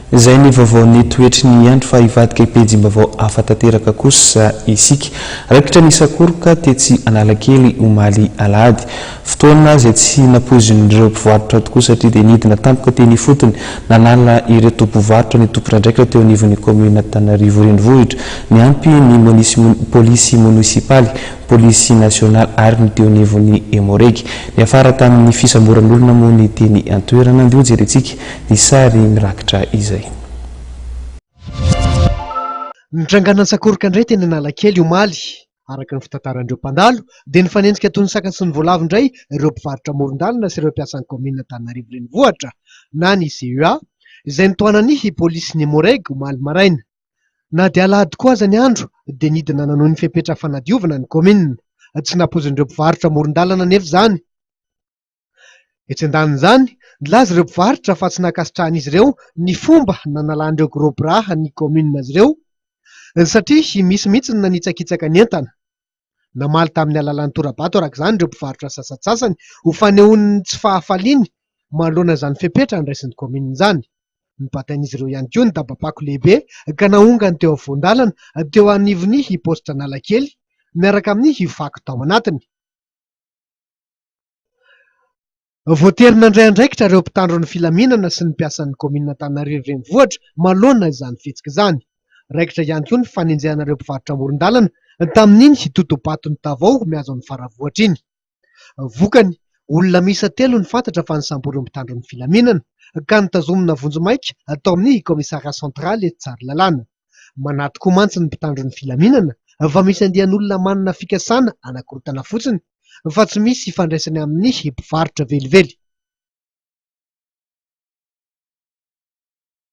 Izay ny vaovaon'ny toetry ny andro fa hivadika pejim-baovao hafa tanteraka kosa isika. Raikitra ny sakoroka tetsy Analakely omaly alahady. Fotoana izay tsy nampoizin'ireo mpivarotra tokoa satria dia nidina tampoka teny ifotony nanala ireto mpivarotra ny tompon'andraikitra teo anivon'ny kaominina Antananarivo Renivohitra niampy ny polisy monisipaly, polisy nasionaly ary ny teo anivon'ny Emmo-Reg. Niafara tamin'ny fisamboran'olona moa ny teny an-toerana. Andeha hojerentsika ny sary mirakitra izay. Nitrangana sakoroka indray teny Analakely omaly. Araka ny fitantaran'ireo mpandalo dia nifanenjika toy ny saka sy ny voalavo indray ireo mpivarotra amoron-dalana sy ireo mpiasan'ny kaominina Antananarivo Renivohitra na ny CUA izay notohanan'ny polisin'ny Emmo-Reg omaly maraina. Na dia alahady koa aza ny andro dia nidina nanohy ny fepetra fanadiovana ny kaominina. Tsy nampoizin'ireo mpivarotra amoron-dalana anefa izany. Etsy andanin'izany, nilaza ireo mpivarotra fa tsy nankasitrahan'izy ireo ny fomba nanalan'ireo gros bras ny kaominina azy ireo satria misy mihitsy ny nanitsakitsaka ny entana. Namaly tamin'ny alalan'ny tora-bato araka izany ireo mpivarotra sasantsasany ho fanehoany ny tsy fahafaliany manoloana izany fepetra andraisin'ny kaominina izany. Nobatain'izy ireo ihany koa ny dabam-pako lehibe ka nahongany teo afovoan-dalana teo anivon'ny paositra Analakely miaraka amin'ny fako tao anatiny. Voatery nandray andraikitra ireo mpitandro ny filaminana sy ny mpiasan'ny kaominina Antananarivo Renivohitra manoloana izany fihetsika izany. Raikitra ihany koa ny fanenjehana ireo mpivarotra amoron-dalana tamin'iny totobaton'i Tavao mihazo an'i Faravohitra iny. Vokany, olona miisa telo no fantatra fa nosamborin'ny mpitandro ny filaminana ka notazomina vonjimaika tao amin'ny kaomisariat central etsy Tsaralalàna. Manahy tokoa mantsy ny mpitandro ny filaminana fa misy andian'olona manana fikasana hanakorontana fotsiny fa tsy misy ifandraisany amin'ny mpivarotra velively.